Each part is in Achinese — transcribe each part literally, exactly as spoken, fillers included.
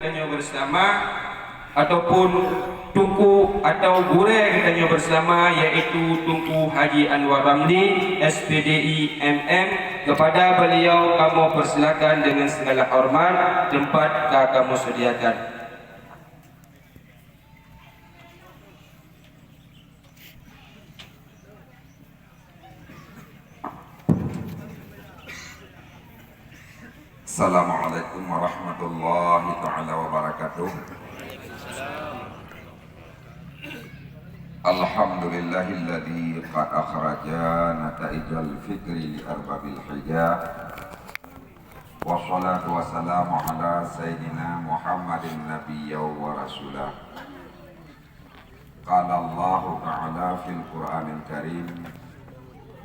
Geutanyoe bersama ataupun Teungku atau gurée geutanyoe bersama, yaitu Teungku Haji Anwar Ramli, S P D I, M M. Kepada beliau kamoe persilakan dengan segala hormat, tempat ka kamoe sediakan. Assalamualaikum warahmatullahi taala wabarakatuh. Alhamdulillahilladzi qad akhraja nataijal fikri li arbabil hija. Wassalatu wassalamu ala sayyidina Muhammadin nabiyya wa rasulah. Qala Allahu ta'ala fil Qur'anil Karim,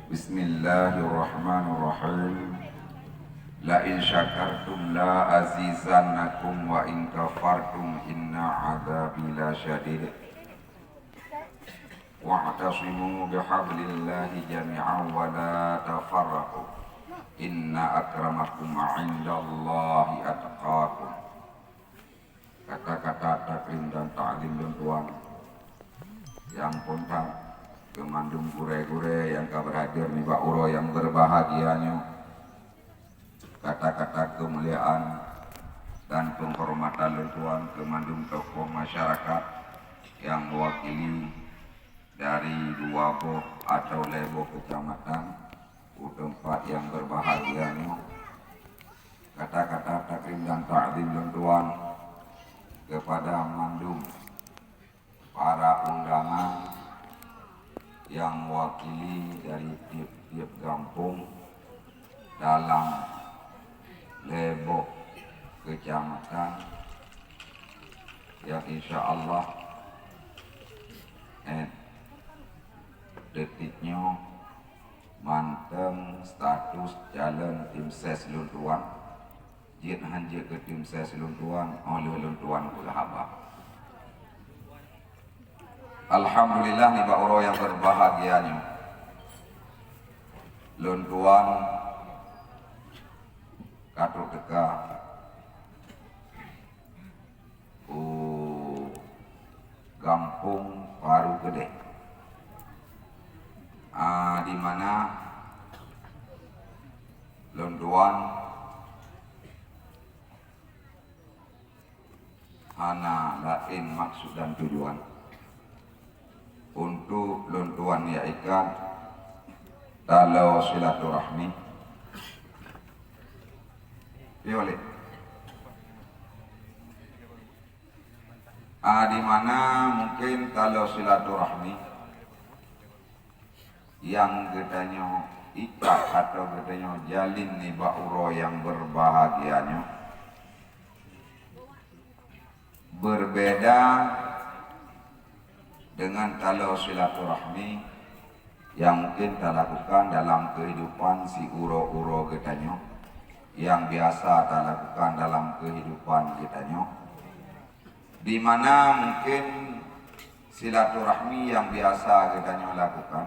bismillahirrahmanirrahim, la in syakartum la azidannakum wa in kafartum inna adzabi lasyadid. Wa'tasimu bihablillahi jami'an wa la tafarraqu, inna akramakum 'indallahi atqakum. Kata-kata takrim dan takzim lôn tuan nyang spontan keu mandum gurée-gurée nyang ka beuhadir nibak uroe nyang beubahgia nyoe. Kata-kata keumuliaan dan peunghormatan lôn tuan keu mandum tokoh masyarakat nyang meuwakili dari dua boh atawa lhée boh keucamatan u teumpat nyang beubahgia nyoe. Kata-kata takrim dan takzim lôn tuan keupada mandum para undangan nyang meuwakili dari tieb-tieb gampông dalam lhée boh keucamatan, nyang insya Allah, eh, detik nyoe mantong status calon tim ses lôn tuan. Jeuet han jeuet keu tim ses lôn tuan, óh lheueh lôn tuan peugah haba. Alhamdulillah, nibak uroe nyang beubahgia nyoe, lôn tuan ka trok teuka u gampông Paru Keudeh, a, di mana lôn tuan hana laén maksud dan tujuan untuk lôn tuan jak ikat taloe silaturahmi. Piôh lé. A, di mana mungkin taloe silaturahmi nyang geutanyoe ikat atau geutanyoe jalin nibak uroe nyang beubahgia nyoe beubeda dengan taloe silaturahmi nyang mungkin talakukan dalam keuhidupan siuroe-uroe geutanyoe, nyang biasa talakukan dalam keuhidupan geutanyoe. Di mana mungkin silaturahmi nyang biasa geutanyoe lakukan,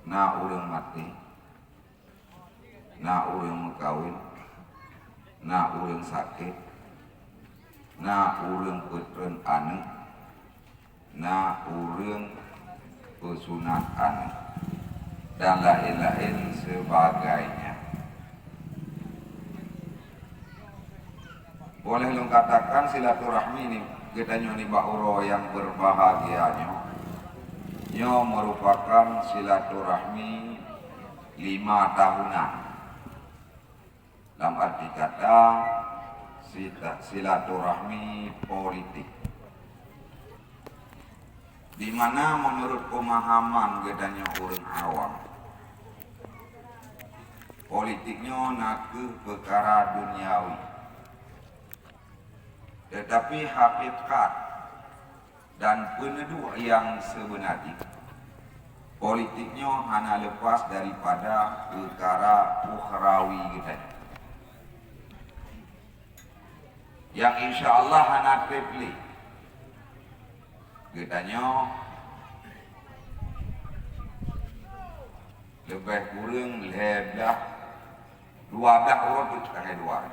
na ureuëng maté, na ureuëng meukawen, na ureuëng sakét, na ureuëng peutreun aneuëk, na ureuëng peusunat aneuëk, dan laén-laén seubagainya. Boleh lôn katakan silaturahmi ni geutanyoe nibak uroe nyang beubahgia nyoe, nyoe meurupakan silaturahmi lima tahunan. Lam arti kata, sita-, silaturahmi politik. Di mana menurut pemahaman geutanyoe ureuëng awam, politik nyoe na kheueh peukara duniawi. Tetapi hakikat dan peuneuduek nyang seubeuna jih, politik nyoe hana leupas daripada peukara ukhrawi geutanyoe, nyang insya Allah hana treb lé. Geutanyoe leubeh kureueng lhée blaih, dua blaih uroe teuk tanggai dua.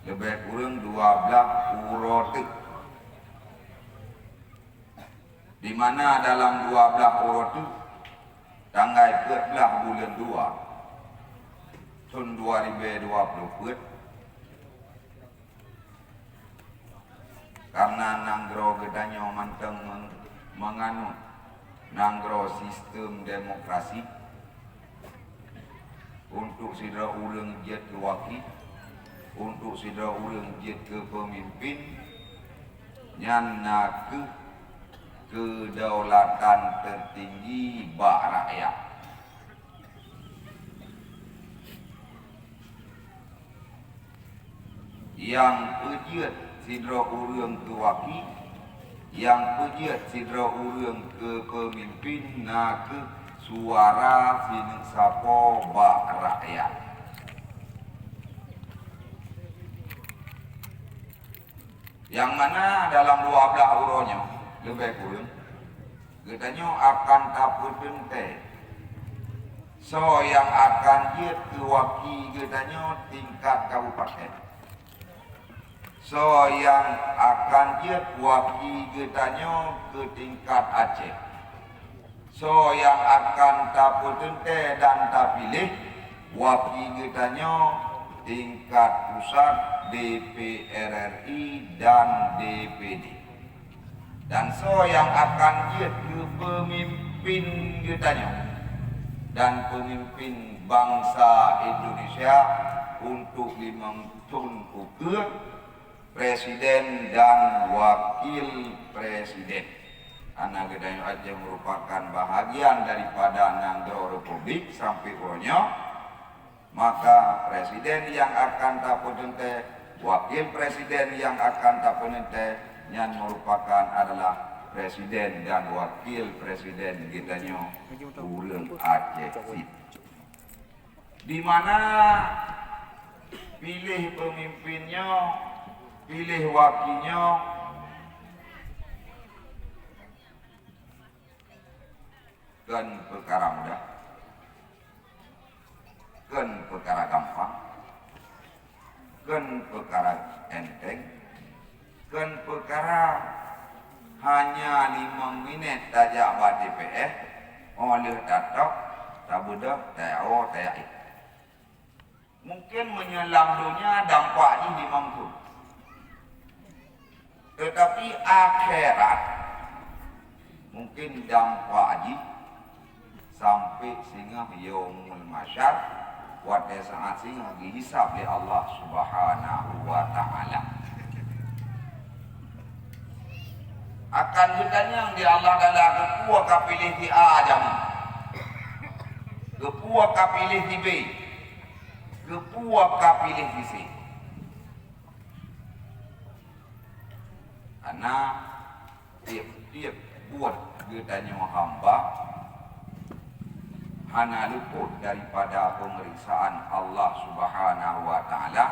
Leubeh kureueng dua blaih uroe teuk. Di mana dalam dua blaih uroe teuk, tanggai peuet blaih buleuen dua, thon dua ribèe dua ploh peuet, karena nanggroe geutanyoe mantong meng-, meunganut nanggroe sistem demokrasi, untuk sidroe ureueng jeuet keu waki, untuk sidroe ureueng jeuet keu peumimpin, nyan na kheueh keudaulatan teutinggi bak rakyat. Nyang peujeuet sidroe ureueng keu waki, nyang peujeuet sidroe ureueng keu peumimpin na kheueh suara sineuk sapo bak rakyat. Nyang mana dalam dua blaih uroe nyoe, leubeh kureueng, geutanyoe akan tapeuteuntèe soe nyang akan jeuet keu waki geutanyoe tingkat kabupaten, soe nyang akan jeuet waki geutanyoe keu tingkat Aceh, soe nyang akan tapeuteuntèe dan tapiléh waki geutanyoe tingkat pusat, D P R R I dan D P D. Dan soe nyang akan jeuet keu peumimpin geutanyoe dan peumimpin bansa Indonesia untuk limong thon ukeue, presiden dan wakil presiden. Karena geutanyoe Aceh merupakan bahagian daripada nanggroe republik sampai uroe nyoe, maka presiden nyang akan tapeuteuntèe, wakil presiden nyang akan tapeuteuntèe, nyan merupakan adalah presiden dan wakil presiden geutanyoe ureueng Aceh cit. Di mana piléh peumimpin nyoe, piléh waki nyoe, kon peukara mudah, kon peukara gampang, kon peukara enteng, kon peukara hanya limong minét tajak bak T P S, óh lheueh tatôb, tabeudôh, tayaoe, tayaék. Mungken meunyoe lam donya dampak jih limong thon. Teutapi akhirat, mungken dampak jih sampai singoh Yaumul Mahsyar, watèe saát singoh geuhisab lé Allah Subhanahu wa Ta'ala. Akan geutanyong di Allah Taala, "Keupeue ka piléh si A jamén? Keupeue ka piléh si B? Keupeue ka piléh si C?" Karena tiep-tiep buet geutanyoe hamba hana luput daripada peumeriksaan Allah Subhanahu wa Ta'ala,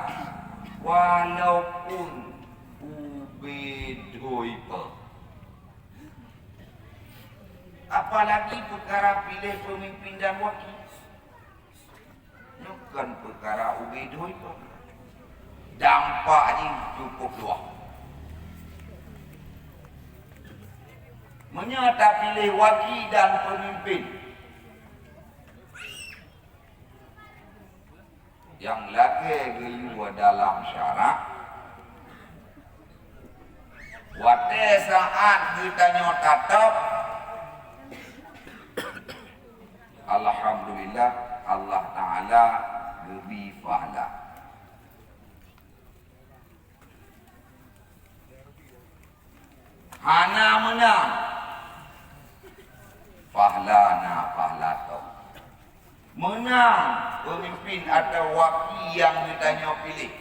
walaupun ubé dhui peuh. Apalagi peukara piléh peumimpin dan waki. Nyoe kon peukara ubé dhui peuh. Dampak jih cukup luwah. Meunyoe tapiléh waki dan peumimpin nyang lagèe geuyue dalam syarak, watèe saát geutanyoe tatôb, alhamdulillah, Allah Taala geubri pahala. Hana meunang, pahala na, pahala tôb. Meunang peumimpin atawa waki nyang geutanyoe piléh,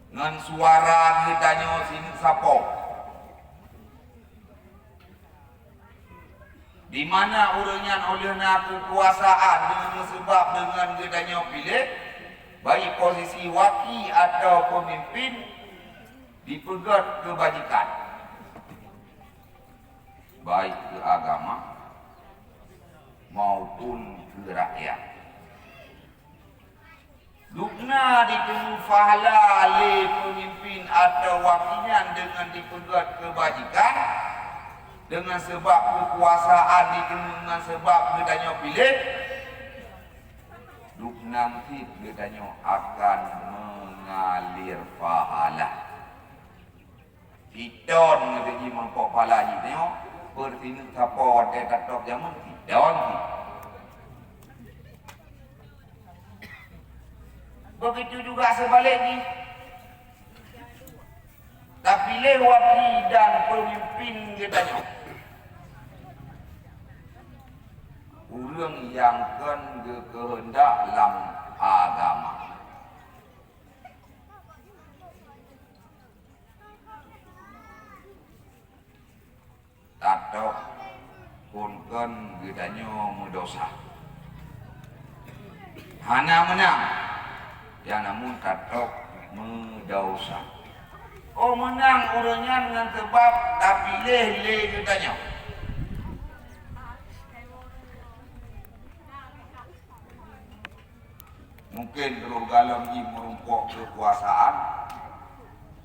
ngon suara geutanyoe sineuk sapo. Di mana ureueng nyan 'oh lheueh na keukuasaan deungon meuseubab deungon geutanyoe piléh, baik posisi waki atawa peumimpin, dipeugöt keubajikan, baik keu agama maupun keu rakyat. Dubna jiteumé pahala lé peumimpin atawa waki nyan deungon jipeugét keubajikan, deungon seubab keukuasaan jiteumé ngon seubab geutanyoe piléh, dubna cit geutanyoe akan meungalir pahala. Sidroe geutanyoe jimeurumpok pahala jih nyoe, peureusineuk sapo watée tatôb jamén sidroe jih. Begitu juga sebaliknya, tapiléh waki dan peumimpin geutanyoe, ureuëng nyang kon geukeuheundak lam agama. Tatôb phon kon geutanyoe meudesya. Hana meunang, nyang namun tatôb meudesya. Oh meunang ureuëng nyan ngon seubab tapiléh lé geutanyoe. Mungken roh galom jih meurumpok keukuasaan,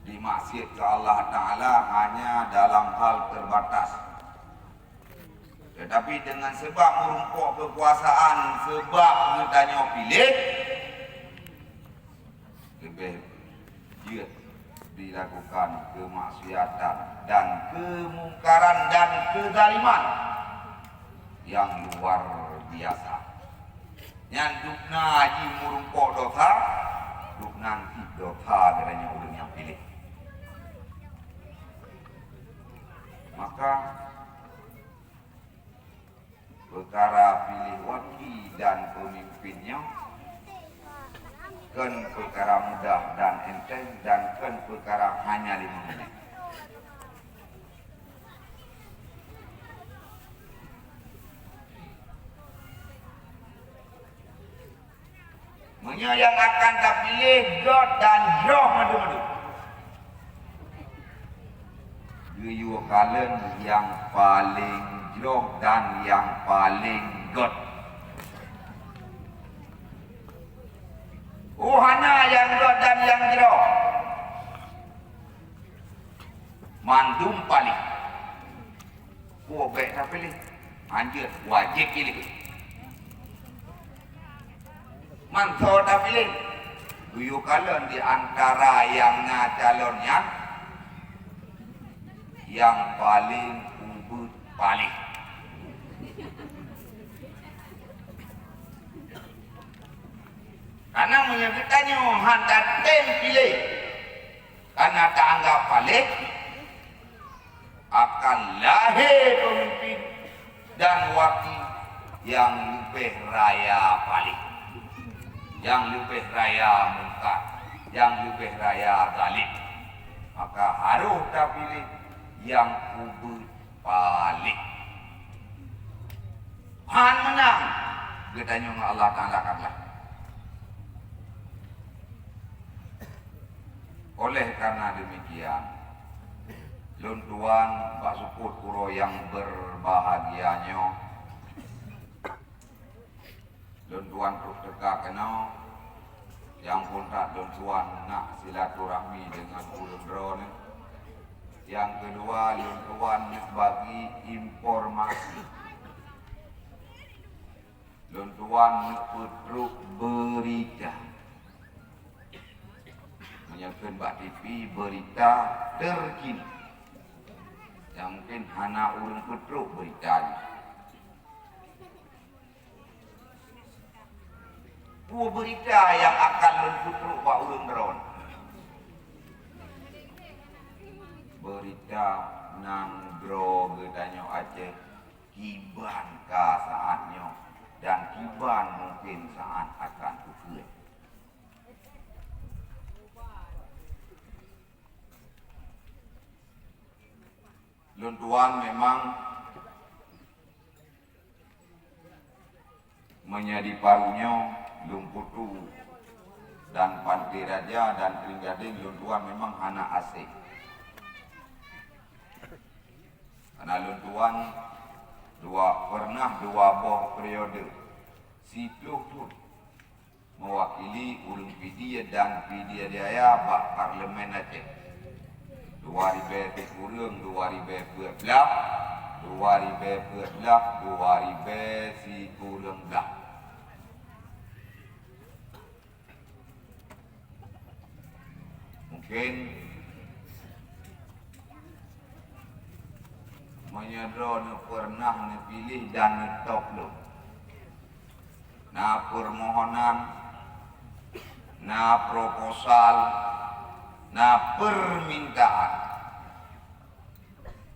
dimaksiat keu Allah Taala hanya dalam hal terbatas. Tetapi dengan sebab meurumpok keukuasaan, sebab geutanyoe piléh, leubeh jeuet dilakukan keumaksiatan dan keumungkaran dan keuzaliman nyang luar biasa. Nyan dubna jimeurumpok desya, dubna cit desya geutanyoe ureuëng nyang piléh. Maka, peukara piléh waki dan peumimpin nyoe kon peukara mudah dan enteng dan kon peukara hanya limong menit. Meunyoe nyang akan tapiléh gét dan jroh mandum-mandum, geuyue kalon nyang paleng jroh dan nyang paleng gét. Oh hana nyang gét dan nyang jroh, mandum paleng. Peue bék tapiléh? Hanjeuet, wajéb piléh. Mantong tapiléh, geuyue kalon di antara nyang na calon nyan, nyang paleng ubit paléh. Karena meunyoe geutanyoe hana tatem piléh, karena taanggap paléh, akan lahé peumimpin dan waki nyang leubeh raya paléh, nyang leubeh raya mungkar, nyang leubeh raya zalim. Maka harôh tapiléh nyang ubit paléh. Han meunang geutanyoe ngon Allah Taala ka blah. Oleh karena demikian, lôn tuan bak seupôt uroe nyang berbahagia nyoe, lôn tuan trok teuka keunoe, nyang phôn that lôn tuan nak silaturahmi deungon ureuëng droeneuh. Nyang keudua, lôn tuan nak bagi informasi. Lôn tuan neupeutrok beurita. Meunyoe kheun bak T V, beurita terkini. Nyang mungken hana ureuëng peutrok beurita nyoe. Peue beurita nyang akan lôn peutrok bak ureuëng droeneuh? Beurita nanggroe geutanyoe Aceh kiban ka saát nyoe dan kiban mungken saát akan ukeue. Lôn tuan memang meunyoe di Paru nyoe, Lôn Putu dan Panté Raja dan Trienggadeng lôn tuan memang hana asing. Karena lôn tuan dua, pernah dua boh periode, siplôh thon. meuwakili ureuëng Pidie dan Pidie Jaya bak Parlemen Aceh. Dua ribée sikureueng dua ribée peuet blaih, dua ribée peuet blaih, dua ribée sikureueng blaih. Mungkin meunyoe droeneuh peureunah neupiléh dan neutôb lôn, na peumohonan, na proposal, na peumintaan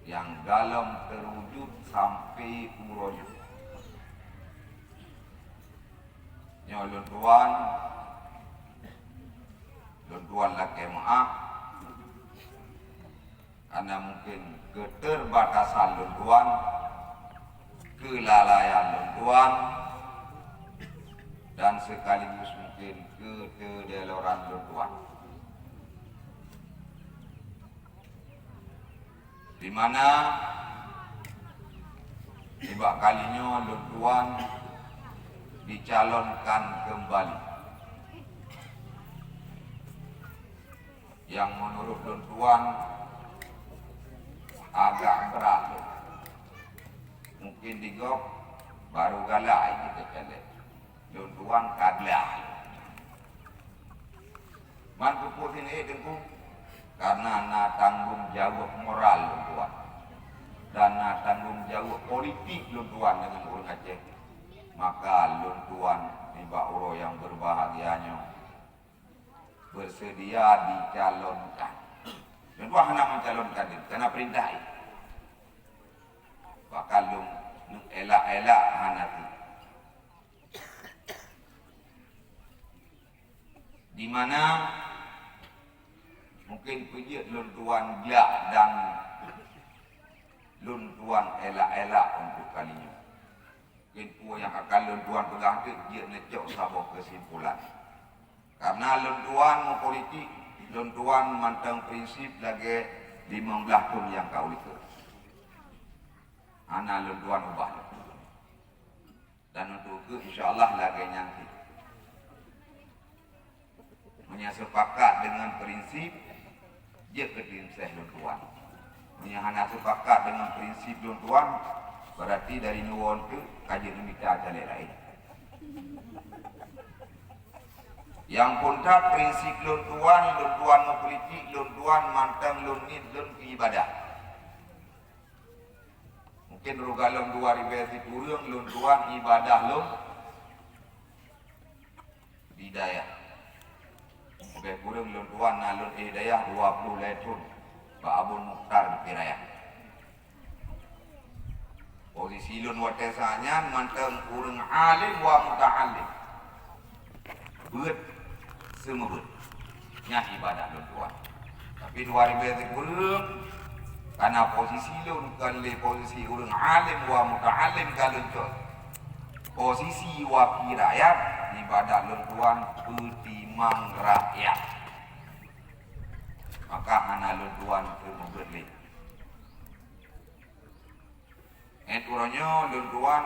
nyang galom teuwujud sampoe uroe nyoe. Nyoe lôn tuan, lôn tuan lakée meuáh, karena mungkin keuterbatasan lôn tuan, keulalaian lôn tuan, dan sekaligus mungkin keuteudeloran lôn tuan. Di mana nibak kali nyoe lôn tuan dicalonkan keumbali. Nyang meunurot lôn tuan agak brat lom. Mungkin di gob baru galak jiteucalon. Lôn tuan ka gleh. Man keupeue sineh Teungku? Karena na tanggong jaweueb moral lôn tuan. Dan na tanggong jaweueb politik lôn tuan deungon ureuëng Aceh. Maka lôn tuan nibak uroe nyang berbahagia nyoe beuseudia dicalonkan. Lôn tuan hana meucalonkan diri, karena peurintah jih. Bahkan lôn neuelak-elak hana tu. Di mana mungkin peujeuet lôn tuan gleh dan lôn tuan elak-elak untuk kali nyoe. Mungkin peue nyang akan lôn tuan peugah teuk jeuet neucok saboh keusimpulan. Karena lôn tuan meupolitik, lôn tuan mantong prinsip lagée limong blaih thon nyang ka u likot. Hana lôn tuan ubah lom. Dan untuk keu, insya Allah, lagée nyan cit. Meunyoe sepakat deungon prinsip, jeuet keu tim sukses lôn tuan. Meunyoe hana sepakat deungon prinsip lôn tuan, berarti dari nyoe teuk ka jeuet neumita caleg laén. Nyang phôn that prinsip lôn tuan, lôn tuan meupolitik, lôn tuan mantong lôn niet lôn keu ibadah. Mungkin roh galom dua ribée sikureueng lôn tuan ibadah lôn di dayah. Leubeh kureueng lôn tuan na lôn éh dayah dua ploh lhée thon bak Abon Mukhtar di Piraya. Posisi lôn watée saát nyan mantong ureuëng além wa muta'além. Beuet seumeubeuet. Nyan ibadah lôn tuan. Tapi dua ribée sikureueng, karena posisi lôn kon lé posisi ureuëng além wa muta'além ka lôn cok posisi wakil rakyat, ibadah lôn tuan peutimang rakyat. Maka hana lôn tuan seumeubeuet lé. Nyan uroe nyoe lôn tuan,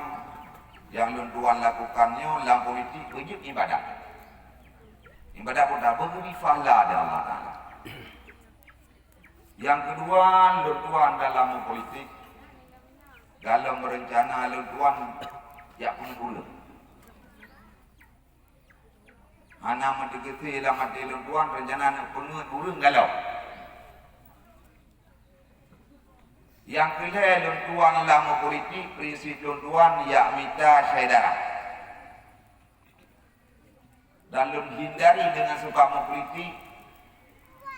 nyang lôn tuan lakukan nyoe lam politik beujeuet ibadah. Ibadah peue? Beugeuri pahala di Allah Taala. Nyang keudua, lôn tuan dalam politik, dalam rencana lôn tuan jak peungureueng. Hana meuteugeuseue lam até lôn tuan rencana neupeungeuet ureuëng galom. Nyang keulhée lôn tuan lam meupolitik, prinsip lôn tuan jak mita syedara. Dan lôn hindari deungon sabab meupolitik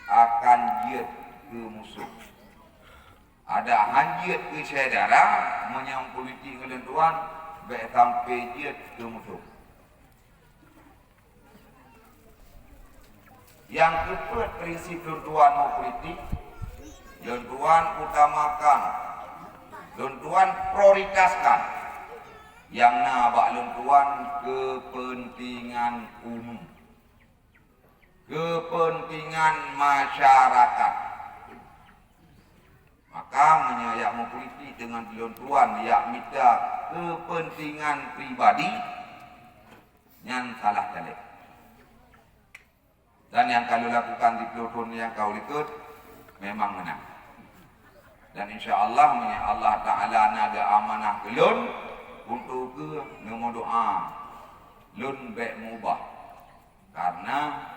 akan jeuet keu musoh. Adak han jeuet keu syedara, meunyoe politik ngon lôn tuan, bék sampoe jeuet keu musoh. Nyang keupeuet prinsip lôn tuan meupolitik, lôn tuan utamakan, lôn tuan prioritaskan nyang na bak lôn tuan keupeuntingan umum, keupeuntingan masyarakat. Maka meunyoe jak meupolitik deungon lôn tuan jak mita keupeuntingan pribadi, nyan salah caleg. Dan nyang ka lôn lakukan siplôh thôn nyang ka u likôt memang meunan. Dan insya Allah, meunyoe Allah Taala na geuamanah keu lôn, untuk keu neumeudoa, lôn bék meubah. Karena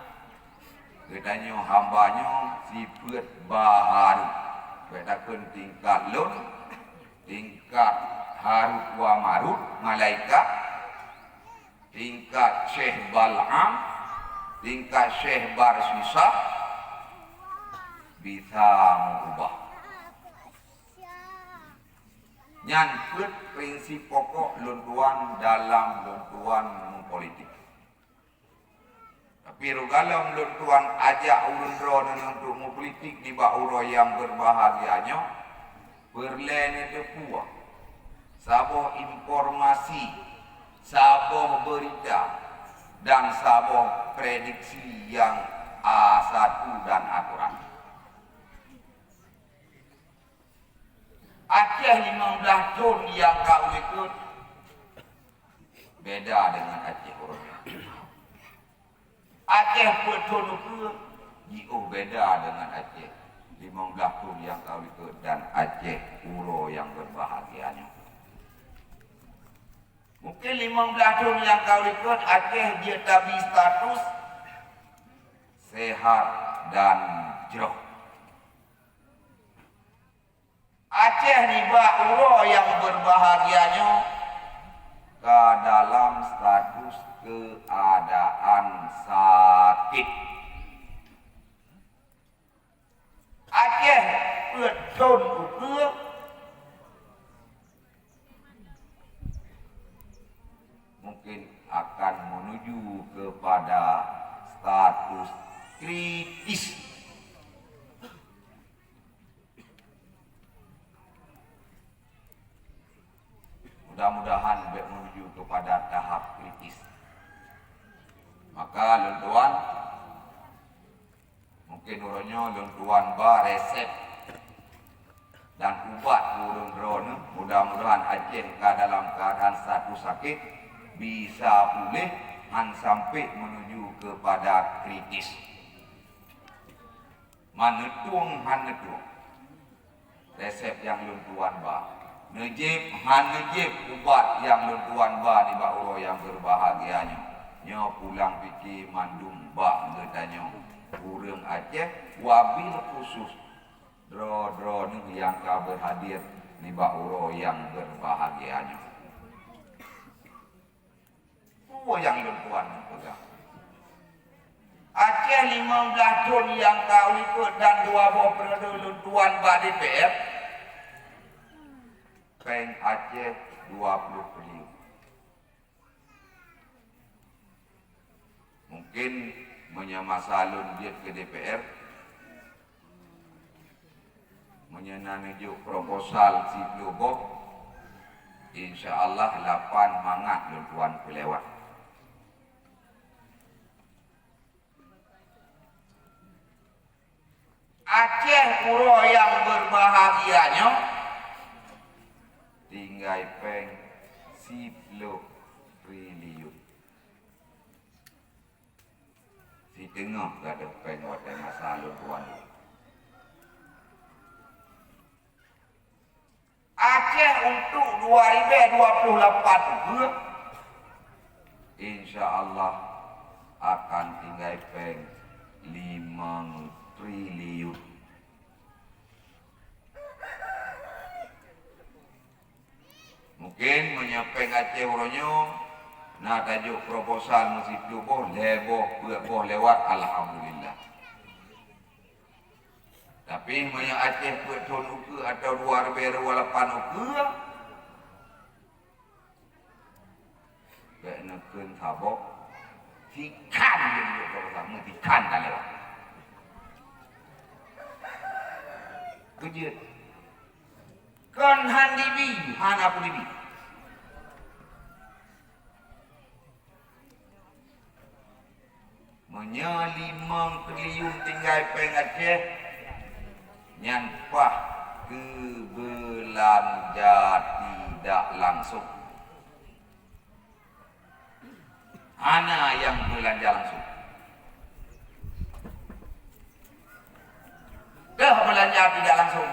geutanyoe hamba nyoe sifeuet baharu. Bék takheun tingkat lôn, tingkat Harut wa Marut, malaikat, tingkat Syekh Bal'am, tingkat Syekh Barsisah, bisa meuubah. Nyan peuet prinsip pokok lôn tuan dalam lôn tuan meupolitik. Tapi rot gohlom lôn tuan ajak ureuëng droeneueh untuk meupolitik nibak uroe nyang beurbahagia nyoe, peureulée neuteupeue saboh informasi, saboh beurita, dan saboh prediksi nyang a satu dan atoran. Aceh limong blaih thôn nyang ka u likôt beda deungon Aceh uroe nyoe. Aceh peuet thôn ukeue jiôh beda deungon Aceh limong blaih thôn nyang ka u likôt dan Aceh uroe nyang beurbahagia nyoe. Mungken limong blaih thôn nyang ka u likôt Aceh jeuet tabi status sehat dan jroh. Aceh nibak uroe nyang beurbahagia nyoe ka dalam status keuadaan sakét. Aceh peuet thôn ukeue mungkin akan menuju kepada status kritis. Mudah-mudahan bék menuju kepada tahap kritis. Maka lôn tuan, mungkin uroe nyoe lôn tuan ba resep dan ubat keu ureuëng droeneueh. Mudah-mudahan Aceh ka dalam keadaan status sakét, bisa puléh, han sampai menuju kepada kritis. Maneutueng han neutueng resep nyang lôn tuan ba. Neujieb han neujieb ubat nyang lôn tuan ba nibak uroe nyang beurbahagia nyoe. Nyoe pulang pike mandum bak geutanyoe ureuëng Aceh, wabil khusus droe-droeneueh nyang ka beurhadir nibak uroe nyang beurbahagia nyoe. Peue nyang lôn tuan peugah? Aceh limong blaih thôn nyang ka u likôt dan dua boh periode lôn tuan bak D P R, péng Aceh dua ploh triliun. Mungkin meunyoe masa lôn jeuet keu D P R, meunyoe na neujok proposal siploh boh, insya Allah lapan mangat lôn tuan peulewat. Aceh uroe nyang beurbahagia nyoe tinggai péng siploh triliun. Siteungoh gadôh péng watée masa lôn tuan. Aceh untuk dua ribée dua ploh lapan ukeue, insya Allah akan tinggai péng limong triliun. Mungkin meunyoe péng Aceh uroe nyoe na tajok proposal meusiploh boh, lhée boh, peuet boh lewat, alhamdulillah. Tapi meunyoe Aceh peuet thon ukeue atawa dua ribée dua lapan ukeue, bék neukheun saboh, tikhan lôn duek proposal, meutikhan ka lewat. Beujeuet. Kon han dibi, hana peue dibi. Meunyoe limong triliun tinggai péng Aceh, nyan paih keu beulanja tidak langsung. Hana nyang beulanja langsung. Tidak langsung.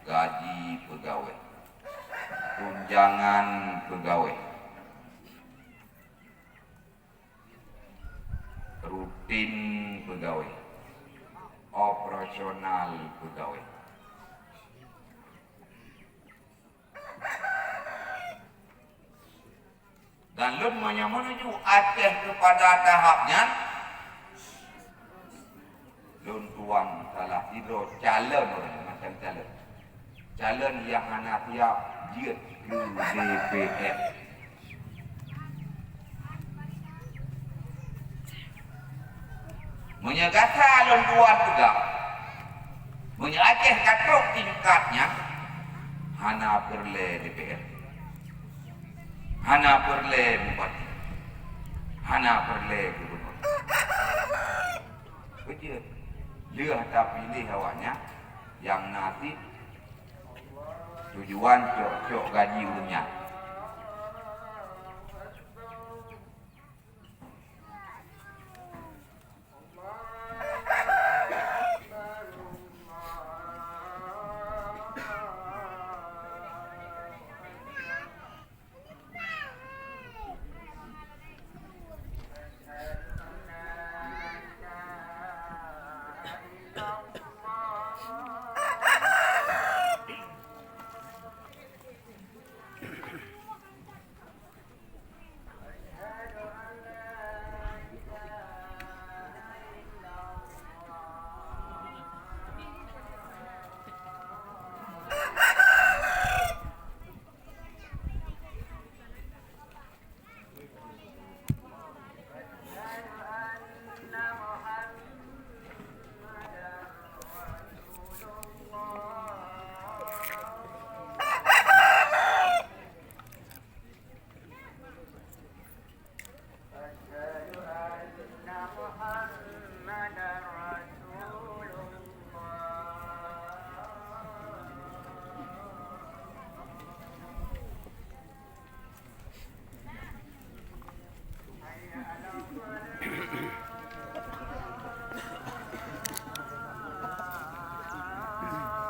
Gaji pegawai. Tunjangan pegawai. Rutin pegawai. Operasional pegawai. Dan lôn meunyoe menuju Aceh keupada tahap nyan, lôn tuan salah sidroe calon, ureuëng macam calon. Calon nyang hana siab jeuet keu D P R. Meunyoe gata lôn tuan peugah, meunyoe Aceh ka trok tingkat nyan, hana peureulée D P R, hana peureulée bupati, hana peureulée gubunur. Beujeuet lheueh tapiléh awaknyan nyang na cit tujuan cok-cok gaji ureuëng nyan.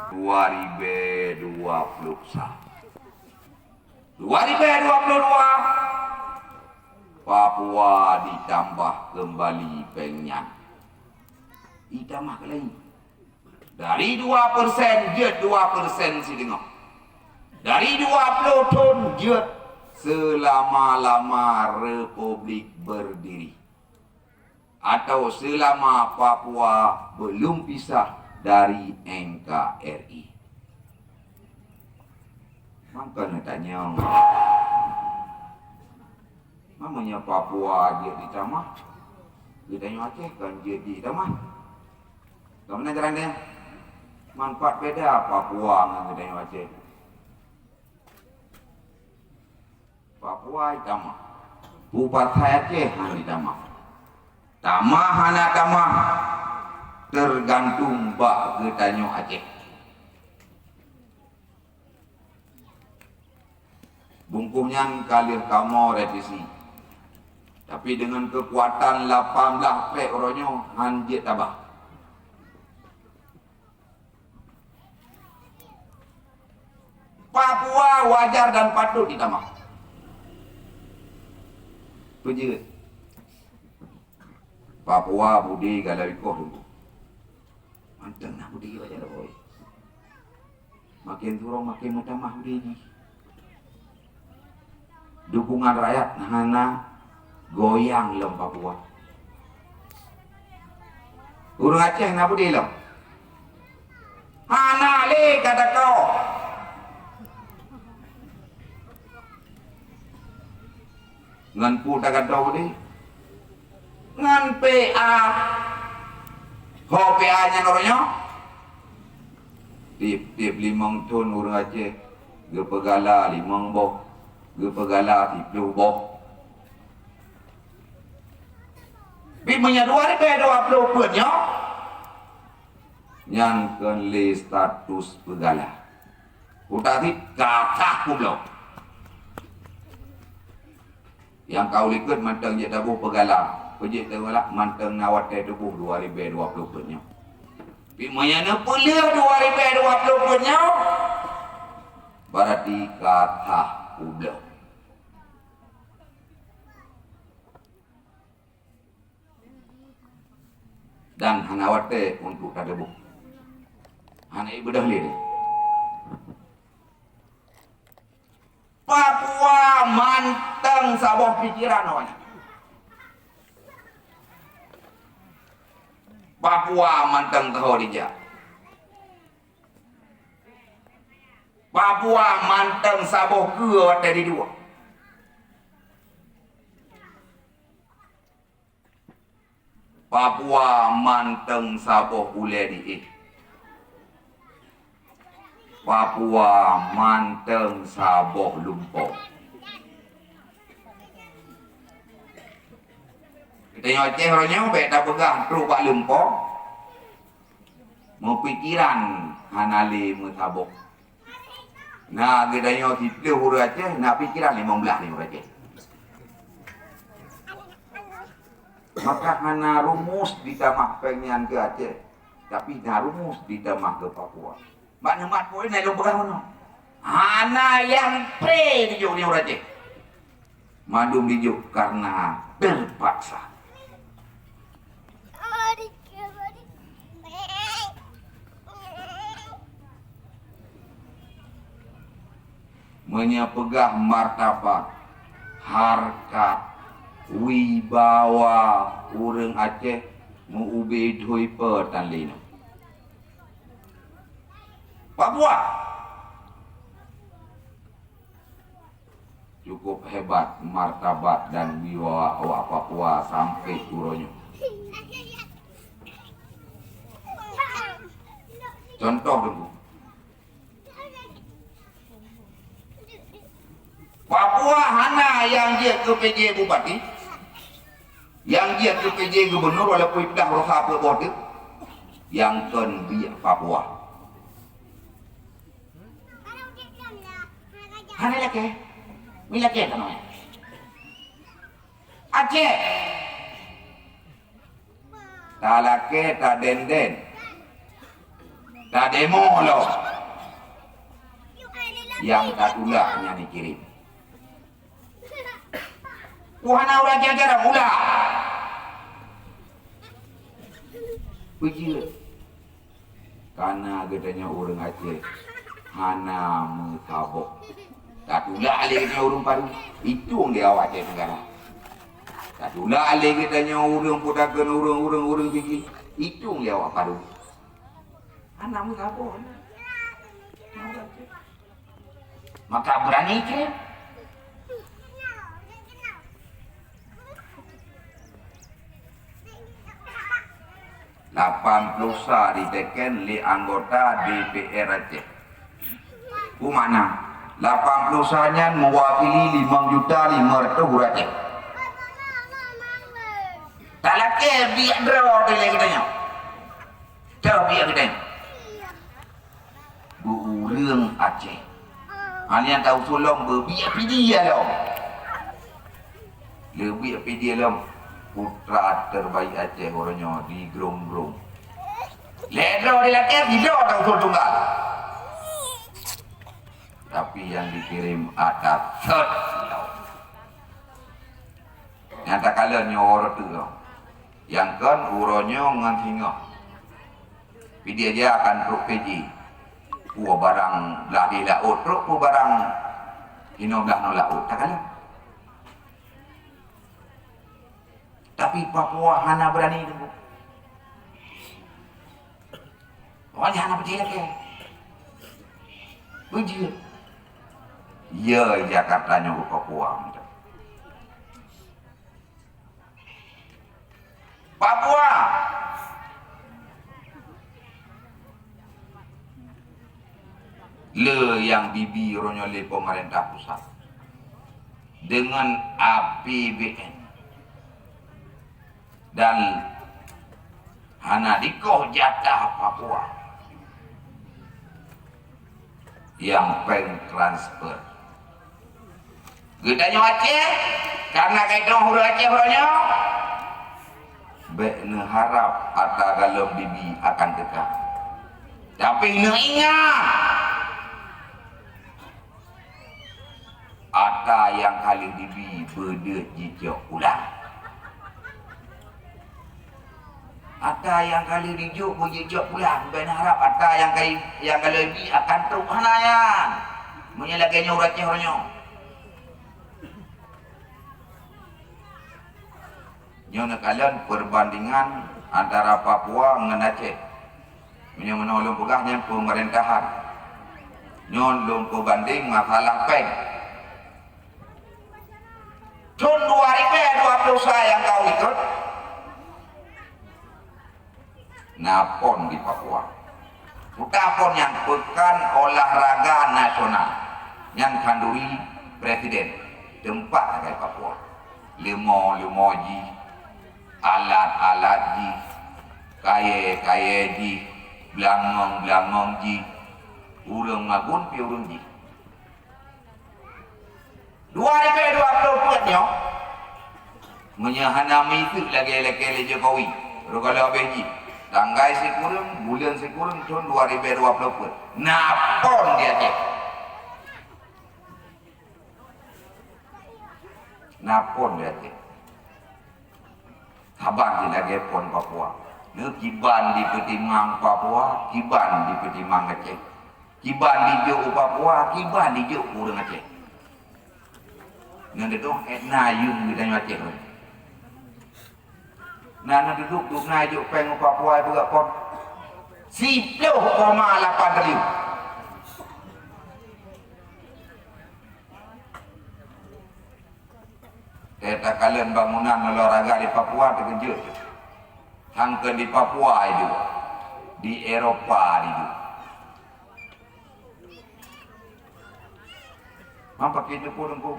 Dua ribu dua puluh satu. Dua ribu dua puluh dua, Papua ditambah kembali péng nyan. Ditambah keuleue. Dari dua persen jeuet dua persen sideungoh. Dari dua puluh thon jeuet seulama-lama Republik berdiri. Atau seulama Papua belum pisah dari N K R I. Maka neutanyong, meunyoe Papua jeuet ditamah, geutanyoe Aceh kon jeuet ditamah. Bagaimana caranya? Manfaat beda Papua ngon geutanyoe Aceh. Papua itamah. Bupati Aceh hana itamah. Tamah hana tamah, tergantung bak geutanyoe Aceh. Bungkôh nyan ka lheueh kamoe revisi. Tapi deungon keukuatan lapan blaih pék uroe nyoe han jeuet tabah. Papua wajar dan patut ditamah. Peujeuet. Papua budé gala ikoh dulu. Mantong na budé wajar boy. Makin turong makin meutamah budé jih. Dukungan rakyat hana goyang lom Papua. Ureuëng Aceh na budé lom. Hana lé ka teuka. Ngon peue tagantoe budé? Ngon P A. Ho P A nyan uroe nyoe? Tiep-tiep limong thon ureuëng Aceh geupeugala limong boh, geupeugala siplôh boh. Tapi meunyoe dua ribèe dua ploh peuet nyoe, nyan kon lé status peugala. Utak cit ka sah peubloe. Nyang ka u likot mantong jeuet taboh peugala, peujeuet taboh mantong na watèe tuboh dua ribèe dua ploh peuet nyoe. Tapi meunyoe neupeuleueh dua ribèe dua ploh peuet nyoe, berarti ka sah peubloe. Dan hana watèe untuk tateubôh. Hana ibeudôh lé. Papua mantong saboh pikiran awaknyan. Papua mantong teuho dijak. Papua mantong saboh keue watèe diduek. Papua mantong saboh ulèe diéh. Papua mantong saboh lumpoe. Geutanyoe Aceh uroe nyoe bèk tapeugah trôk bak lumpoe. Meupikiran hana lé meusaboh. Na geutanyoe siplôh ureueng Aceh, na pikiran limong blah ureueng Aceh. Maka hana rumus jitamah péng nyan keu Aceh, tapi na rumus jitamah keu Papua. Bak neumat poin na lôn peugah meunoe. Hana nyang pré dijok ureueng Aceh. Mandum dijok karena terpaksa. Meunyoe peugah martabat, harkat, wibawa ureueng Aceh meu-ubé dhui peue tan lé nyoe. Papua. Cukup hebat martabat dan wibawa awak Papua sampai uroe nyoe. Contoh Teungku, Papua hana nyang jeuet keu P J bupati, nyang jeuet keu P J gubunur walaupun ipeugah rosa peuet boh teuk, nyang kon biek Papua. Hana lakèe. Mi lakèe tanyoe. Aceh. Talakèe tadenden. Tademo lom. Nyang tatulak nyan ikirém. Ku hana ureueng ajarah mula. Peue jeuet? Kana geutanyoe ureueng Aceh hana meusaboh. Tatulak lé geutanyoe ureueng Palu, itong lé awak Aceh Tenggara. Tatulak lé geutanyoe ureueng Putaken, ureueng, ureueng, ureueng Sigi, itong lé awak Palu. Hana meusaboh. Maka beurani keu lapan ploh sa diteken lé anggota D P R Aceh. Peue makna? Lapan ploh sa nyan meuwakili limong juta limong reutôh ureueng Aceh. Talakèe biek droe dilèe geutanyoe. Toh biek geutanyoe. Beu ureueng Aceh. Hana nyang tausul lom beu biek P D lom. Lé biek P D lom. Putra terbaik Aceh uroe nyoe di Grong-Grong. Lhèe droe dilakèe, sidroe tausul tunggal. Tapi nyang dikirém ada sot lom. Nyang takalon nyoe uroe teuk lom. Nyang kon uroe nyoe ngon singoh. Pidie jih akan trok P J. Peue barang blah di laôt trok, peue barang inoe blah nibak laôt, takalon. Tapi Papua hana beurani teungku. Awaknyan hana peucaya lagèe. Beujeuet. Ye, Jakarta nyoe Papua. Papua. Le nyang bibi uroe nyoe lé pemerintah pusat deungon A P B N. Dan hana dikoh jatah Papua nyang péng transfer. Geutanyoe Aceh, karena ka itong ureueng Aceh uroe nyoe, bék neuharab ata galom bibi akan teuka. Tapi neuingat, ata nyang ka lheueh dibi beudeuet jicok pulang. Ata nyang ka lheueh dijok beujicok pulang, bèk neuharab ata nyang ka, nyang ka lheueh bi akan trok, hana nyan. Meunyoe lagèe nyoe ureueng Aceh uroenyoe. Nyoe neukalon perbandingan antara Papua ngon Aceh. Meunyoe meunoe lôn peugah nyan peumeurintah. Nyoe lôn peubandeng masalah péng. Thôn dua ribèe dua ploh sa nyang ka likot, na pon di Papua. Peue pon nyan? Peukan Olahraga Nasional. Nyan khanduri presiden, teumpat sagai Papua. Leumo-leumo jih, alat-alat jih, kayèe-kayèe jih, beulangong-beulangong jih, ureueng magun pih ureueng jih. Dua ribèe dua ploh peuet nyoe, meunyoe hana meuiseuk lagèe lakèe lé Jokowi, roh gohlom abéh jih, tanggai sikureueng, buleuen sikureueng, thôn dua ribèe dua ploh peuet, na pon di Aceh. Na pon di Aceh. Saban jih lagèe pon Papua. Nyoe kiban jipeutimang Papua, kiban jipeutimang Aceh. Kiban jijok u Papua, kiban jijok u ureueng Aceh. Nyoe teuh, eh, na yum geutanyoe Aceh. Na, na dudoe, dudoe na jok péng u Papua, peugah pon. Siploh koma lapan triliun. Teuka kalon bangunan olahraga di Papua, teukeujot. Hangkeuen di Papua itu, di Eropa itu. Maka kitu pun engku.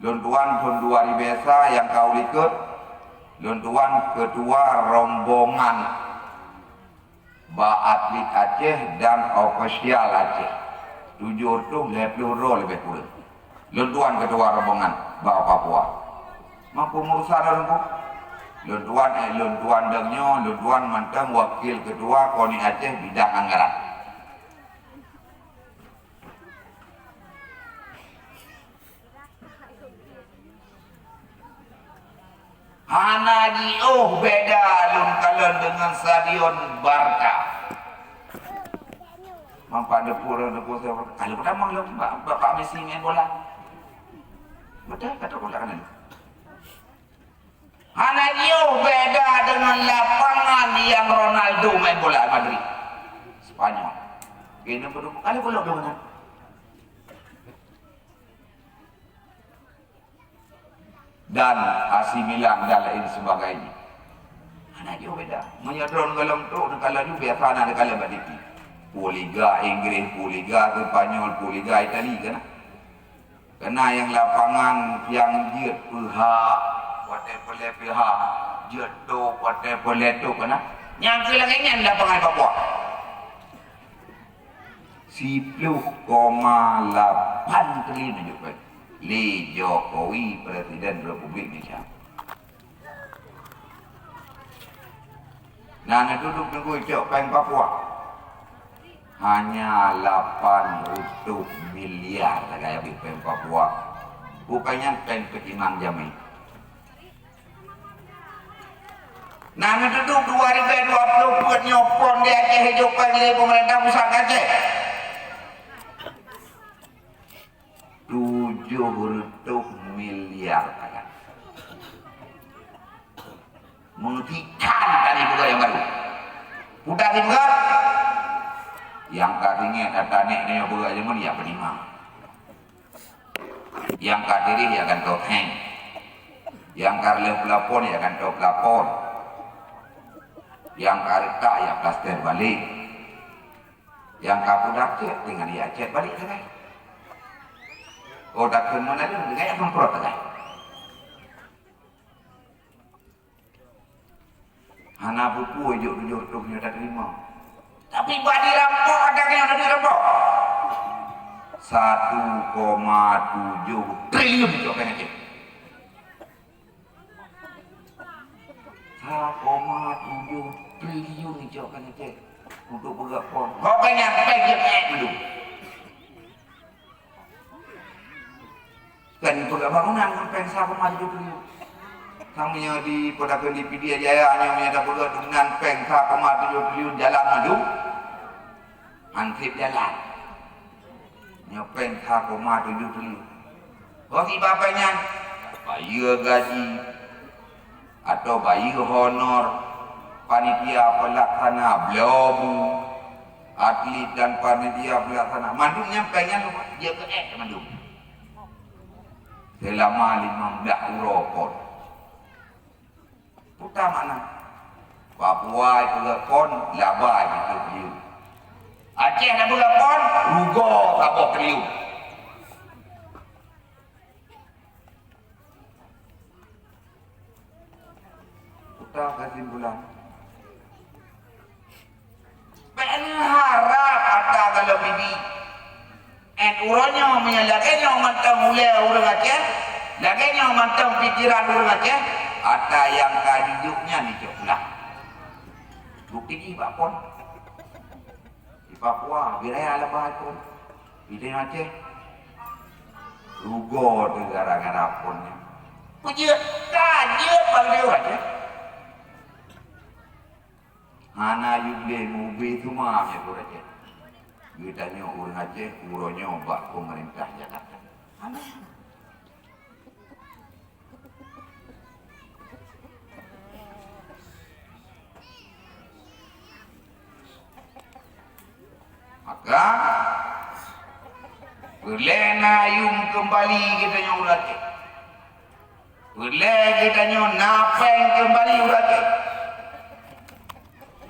Lôn tuan thôn dua ribèe sa nyang ka u likot, lôn tuan ketua rombongan bak atlet Aceh dan ofisial Aceh, tujoh reutôh lhèe ploh droe leubeh kureueng. Lôn tuan ketua rombongan bak Papua. Mampu meurusan ureueng tu. Lôn tuan, eh, lôn tuan dang nyoe, lôn tuan mantong wakil ketua Koni Aceh bidang anggaran. Hana jiôh beda lôn kalon deungon stadion Barca. Mampak deungon, deungon saya, kalau pertama lôn bak, bak Messi main bola. Betul kata bola kan? Hana jiôh beda deungon lapangan nyang Ronaldo main bola Madrid. Spanyol. Kena berdua kali pula dengan dan A C Milan dan lain sebagainya. Hana jiôh beda. Meunyoe droen gohlom trok neukalon nyoe biasa na neukalon bak T V. Peue Liga Inggris, peue Liga Spanyol, peue Liga Itali kan. Kena nyang lapangan nyang jeuet peuhah, watèe peureulèe peuhah, jeuet tôp, watèe peureulèe tôp kena. Nyang keu lagèe nyan lapangan Papua. Siploh koma lapan triliun jeuet lé Jokowi, Presiden Republik Indonesia. Na neuduek teungku icok péng Papua. Hanya lapan reutôh miliar sagai habéh péng Papua. Bukan nyan péng peutimang jamé. Na neuduek dua ribèe dua ploh peuet nyoe pon di Aceh ijok péng lé peumeurintah pusat Aceh. Tujoh reutôh miliar takat. Meutikan tadi peugah nyang barô. Pudah sipeugah, nyang ka tinggai ata nèk nyoe peugah jameun, ya, peunimang. Nyang ka tireh, ya, gantoe héng. Nyang ka reuloh peulapon, ya, gantoe peulapon. Nyang ka reutak, ya, plaster balek. Nyang ka pudah cèt, tinggai ya cèt balek sagai. Oh, takheun meunan lé, tinggai ya semprot sagai. Hana peue-peue jok tujoh reutôh nyoe tateurimong. Tapi bak dirampok, ada nyang hana dirampok. Satu koma tujoh triliun jok péng Aceh. Sa koma tujoh triliun icok péng Aceh. Untuk peugah pon. Kok kan nyang péng jeuet mandum. Kan peugah bangunan ngon péng sa koma tujoh triliun. Sang meunyoe di Pidie Jaya nyoe meunyoe tapeugah deungon péng sa koma tujoh triliun jalan mandum. Hansip jalan. Nyoe péng sa koma tujoh triliun. Ho si bapai nyan, bayeue gaji, atau bayeue honor panitia pelaksana blobu, atlet dan panitia pelaksana. Mandum nyan péng nyan jeuet keu ék mandum. Selama limong blah uroe pon. Peue makna? Papua peugah pon, laba jeuet keu triliun. Aceh na peugah pon, rugoe saboh triliun. Peue kesimpulan? Bék neuharab atra gohlom bibi. Uroe nyoe meunyoe lagée nyoe mantong ulée ureuëng Aceh, lagée nyoe mantong pikeran ureuëng Aceh, atra nyang ka jijok nyan jicok pulang. Bukti jih bak pon. Di Papua, di raya laba pon. Di Aceh, rugoe teuh gara-gara pon nyan. Peujeuet ka jeuet bak ureuëng Aceh. Hana yubile mubé teuma meunyoe ureuëng Aceh. Geutanyoe ureuëng Aceh uroe nyoe bak peumeurintah Jakarta. Hana. Maka, peureulée na yum keumbali geutanyoe ureuëng Aceh. Peureulée geutanyoe na péng keumbali ureuëng Aceh.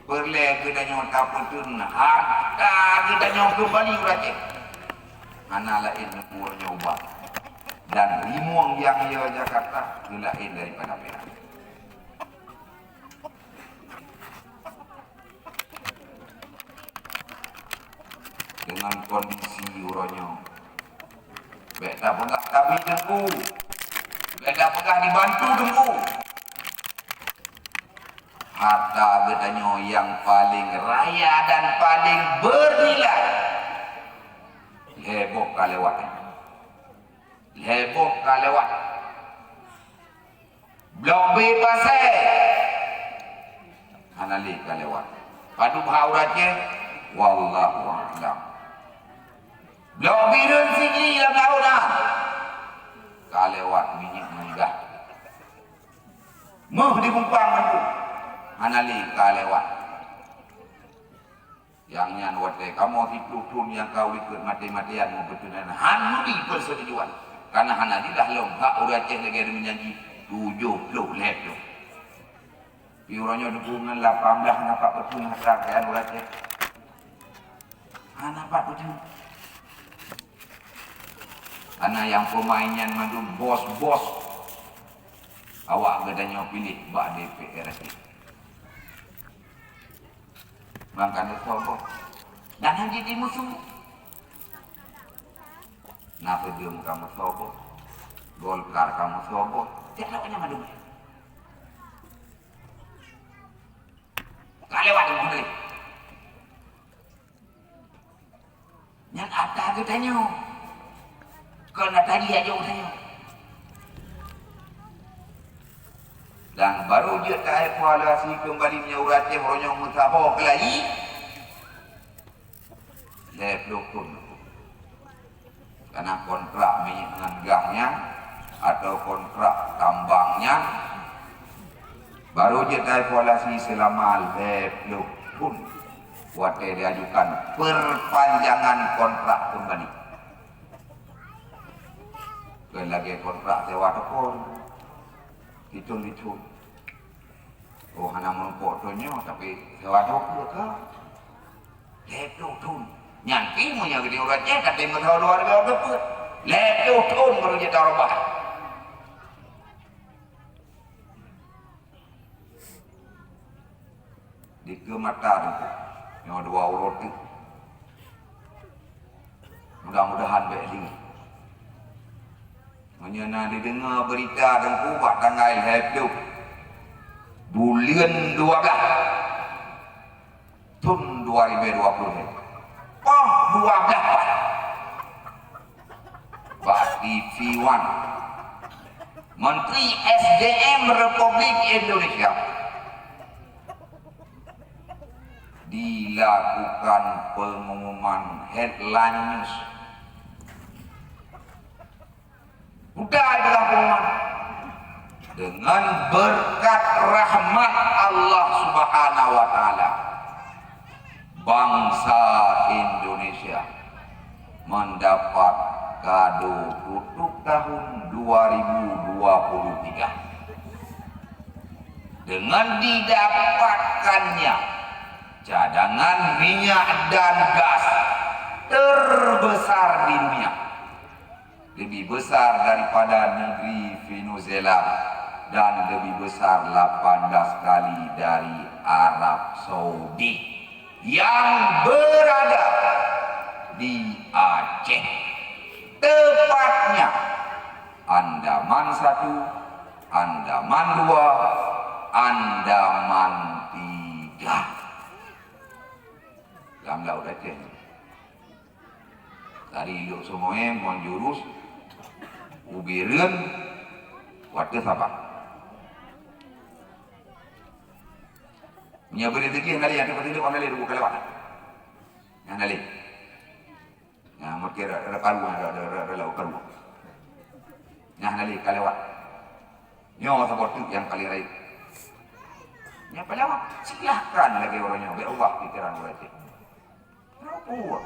Peureulée geutanyoe tapeuteun hareuta geutanyoe keumbali ureuëng Aceh. Hana laén uroe nyoe ubat. Dan rimueng nyang yo Jakarta geulaén daripada pirak. Deungon kondisi uroe nyoe, bék tapeugah tabi teungku, bék tapeugah dibantu teungku. Hareuta geutanyoe nyang paleng raya dan paleng beunilai lhée boh ka lewat. Lhée boh ka lewat. Blok B Pasé hana lé ka lewat. Padub hak ureuëng Aceh, wallahu a'lam. Blok Bireuen Sigli lam laôt na ka lewat minyeuk ngon gas. Méuh di Kupang nyan hana lé ka lewat. Nyang nyan watée kamoe siplôh thon nyang ka u likot maté-matéan meubeuteunan han meubri peusetujuan. Kana hana dilah lom hak ureuëng Aceh lagée ureuëng janji tujoh ploh lhée ploh. Di uroe nyoe dukungan lapan belas na pat peuteun hata keuadaan ureuëng Aceh. Hana pat peuteun. Kana nyang peumaén nyan mandum bos-bos awak geutanyoe piléh bak D P R D. Mangka neusoe boh. Dan hana jeuet jimusu. Nasdem ka meusoe boh. Golkar ka meusoe boh. Tiep-tiep nyan mandum. Ka lewat teuma tadi. Nyan atra geutanyoe. Kon atra jih ajoe geutanyoe. Dan barô jeuet taevaluasi keumbali meunyoe ureuëng Aceh uroe nyoe meusaboh keulayi, lhée ploh thon. Kana kontrak minyeuk ngon gas nyan atau kontrak tambang nyan, barô jeuet taevaluasi seulama lhée ploh thon watée diajukan perpanjangan kontrak keumbali. Kon lagée kontrak sewa toko, hitung-hitung. Oh, hana meurumpok donya, tapi sewa toko ka. Lhée ploh thon. Nyan pih meunyoe geutanyoe ureuëng Aceh, ka teurimong saboh dua ribu dua puluh. Lhée ploh thon baru jeuet tarubah. Dikeue mata teungku. Nyoe dua uroe teuk. Mudah-mudahan bék lé. Meunyoe na dideungoe beurita teungku bak tanggai lhée ploh buleuen dua blah. Thon dua ribu dua puluh. Poh dua belas pat, bak T V One, Menteri S D M Republik Indonesia dilakukan pengumuman headline news. Udah itulah pengumuman. Dengan berkat rahmat Allah Subhanahu wa Taala, bangsa Indonesia mendapat kado tutup tahun dua ribu dua puluh tiga dengan didapatkannya cadangan minyak dan gas terbesar di dunia, lebih besar daripada negeri Venezuela dan lebih besar lapan belas kali dari Arab Saudi yang berada di Aceh. Tepatnya Andaman satu, Andaman dua, Andaman tiga. Lam Laut Aceh. Dari Lhokseumawe ngon jurus u Bireuen watèe Sabah. Meunyoe beureuti jih hana lé, nyang teupeutilek hana lé, bukan lewat. Nyang hana lé. Nyang mungkin rot, rot karu, rot, rot, rot, rot karu. Nyang hana lé ka lewat. Nyoe saboh teuk nyang paleng rayeuk. Nyang paleng awai, silahkan lagèe uroe nyoe, bèk ubah pikeran uroe nyoe. Kenapa?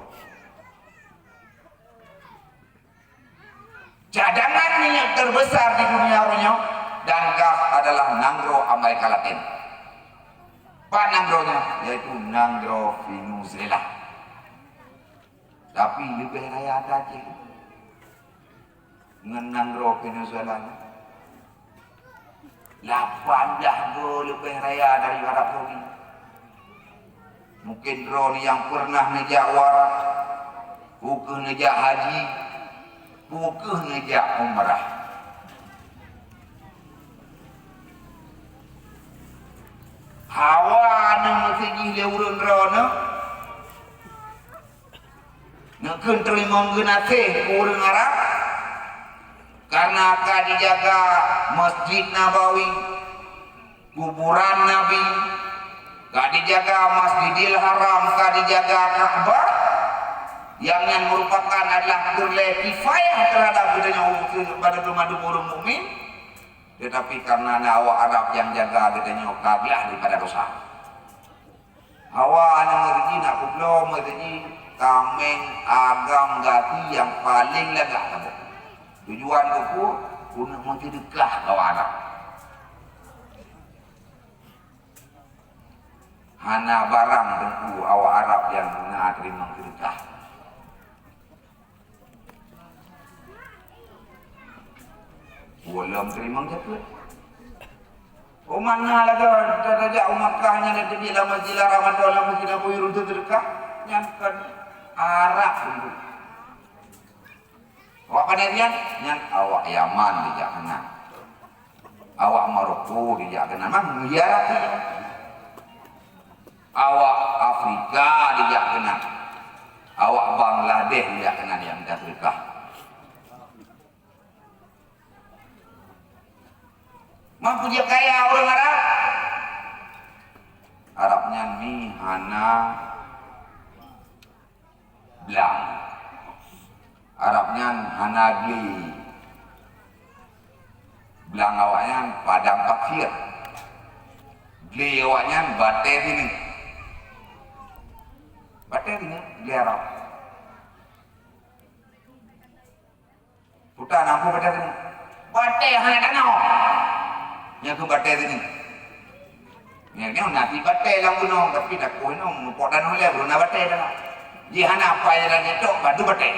Cadangan minyak terbesar di dunia uroe nyoe dan gas adalah nanggroe Amerika Latin. Pat nanggroe nyan? Yaitu nanggroe Venezuela. Tapi leubeh raya that jih ngon nanggroe Venezuela nyan. Lapan blah goe leubeh raya dari Arab Saudi. Mungkin droeneuh nyang pernah neujak u Arab, peu kheueh neujak haji, peu kheueh neujak umrah. Hawa neuh meuseujih lé ureueng droeneuh. Neukheun teurimong geunaséh keu ureueng Arab, kareuna ka jijaga Masjid Nabawi, kuburan Nabi, ka jijaga Masjidil Haram, ka jijaga Ka'bah, nyang nyan meurupakan adalah peureulèe kifayah teuhadap geutanyoe umat, pada banmandum ureueng mukmin, teutapi kareuna na awak Arab nyang jaga geutanyoe ka glah daripada dosa. Hawa aneuk meuseujih nak peubloe meuseujih tameng agam gaki nyang paleng lagak saboh. Tujuan keupeue? Keuneuk meuseudeukah keu awak Arab. Hana barang teungku awak Arab nyang na teurimong seudeukah. Ulôn teurimong jakeuet. Umat na lagèe tajak u Makkah nyan, teubiet lam Masjidil Haram atawa lam Masjid Nabawi ureueng seudeukah, nyan kon Arab teungku. Awak pane rian? Nyan awak Yaman dijak keunan. Awak Maroko dijak keunan. Mah meuziarah. Awak Afrika dijak keunan. Awak Bangladesh dijak keunan nyang ka seudeukah. Mah peue jih kaya ureueng Arab? Arab nyan mi hana blang. Arab nyan hana glé. Blang awaknyan padang pasir. Glé awaknyan batèe sineuk. Batèe sineuk, glé Arab. Puta na peue batèe sineuk? Batèe hana tanoh. Nyan keuh batèe sineuk. Nyan, nyan na cit batèe lam gunong, tapi takoh inoe meupok tanoh lé, baru na batèe tanoh. Jih hana apai jalan nyetok, batu batèe.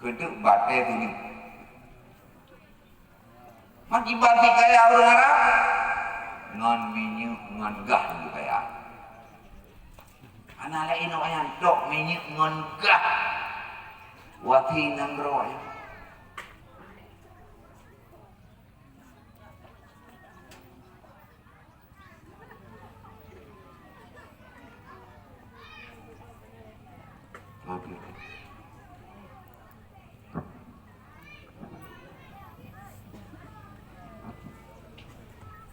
Keuteuk batèe sineuk. Makiban jikaya ureueng Arab, ngon minyeuk ngon gah jikaya. Hana laén awaknyan tok minyeuk ngon gah. Watèe nanggroe awaknyan.